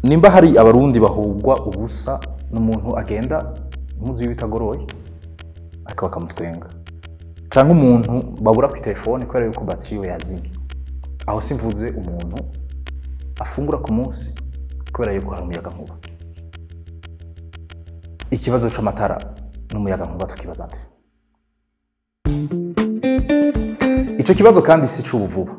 Nimba hari abarundi bahugwa ubusa n'umuntu agenda impuzu y'ibitagoroye ariko bakamutwenga, canke umuntu babura ku telefone kubera yuko batiri yiwe yazimye. Aho simvuze umuntu afungura ku munsi kubera yuko hari umuyagankuba. Ikibazo c'amatara n'umuyagankuba tukibaza nde? Ico kibazo kandi si c'ubuvuba.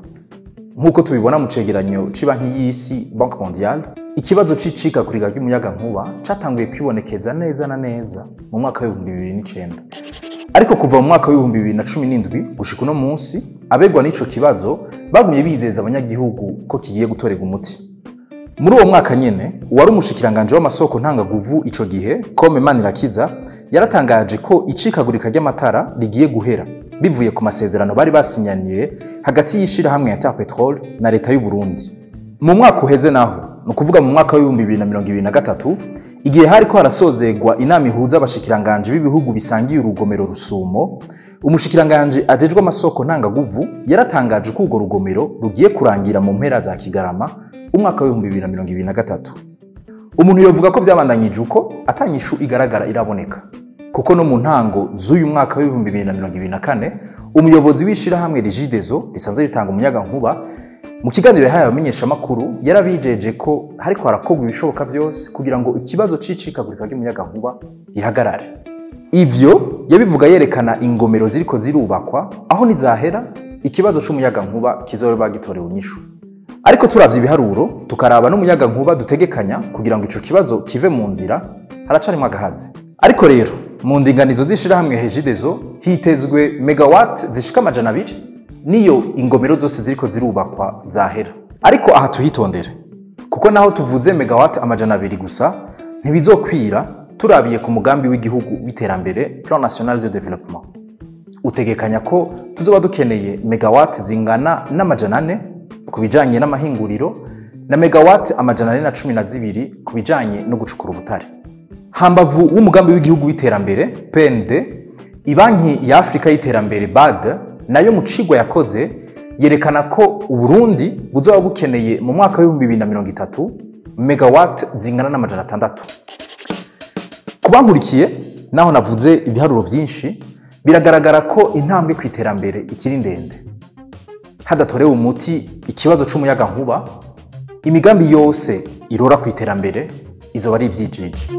Nk'uko tubibona mu cegeranyo c'Ibanki y'Isi, Banque Mondiale, ikibazo c'icikagurika ry'umuyagankuba catanguye kwibonekeza neza na neza mu mwaka w'2009. Ariko kuva mu mwaka w'2017 gushika uno munsi, abegwa n'ico kibazo bagumye bizeza abanyagihugu ko kigiye gutorerwa umuti. Muri uwo mwaka nyene, uwari umushikiranganje w'amasoko ntangaguvu ico gihe, Kome Manirakiza, yaratangaje ko icikagurika ry'amatara rigiye guhera bivuye ku masezerano bari basinyaniye hagati y'ishirahamwe Interpetrol na leta y'u Burundi. Mu mwaka uheze naho, ni ukuvuga mu mwaka w'2023, igihe hariko harasozegwa inama ihuza abashikiranganje b'ibihugu bisangiye urugomero Rusumo, umushikiranganje ajejwe amasoko ntangaguvu yaratangaje ko urwo rugomero rugiye kurangira mu mpera za Kigarama umwaka w'2023. Umuntu yovuga ko vyabandanyije uko atanyishu igaragara iraboneka, kuko no mu ntango z'uyu mwaka w'2024 umuyobozi w'ishirahamwe Regideso risanzwe ritanga umuyagankuba mu kiganiro yahaye abamenyeshamakuru yarabijeje ko hariko harakorwa ibishoboka vyose kugira ngo ikibazo c'icikagurika ry'umuyagankuba gihagarare. Ivyo yabivuga yerekana ingomero ziriko zirubakwa, aho nizahera ikibazo c'umuyagankuba kizoba gitorewe inyishu. Ariko turavye ibiharuro tukaraba n'umuyagankuba dutegekanya kugira ngo ico kibazo kive mu nzira, haracarimwo agahaze. Ariko rero mu ndinganizo z'ishirahamwe Regideso hitezwe megawatt zishika 200 niyo ingomero zose ziriko zirubakwa zahera. Ariko aha tuhitondere, kuko naho tuvuze megawatt 200 gusa ntibizokwira turabiye ku mugambi w'igihugu w'iterambere, Plan National de Développement. Utegekanya ko tuzoba dukeneye megawatt zingana n'400 ku bijanye n'amahinguriro na megawatt 412 ku bijanye no gucukura ubutare. Hambavu w'umugambi w'igihugu w'iterambere PND, Ibanki ya Afrika y'iterambere BAD nayo mu cigwa yakoze yerekana ko Uburundi buzoba bukeneye mu mwaka w'2030 megawatt zingana n'600. Kubankurikiye naho navuze ibiharuro vyinshi, biragaragara ko intambwe ku iterambere ikiri ndende. Hadatorewe umuti ikibazo c'umuyagankuba, imigambi yose irora ku iterambere izoba ari ivyijiji.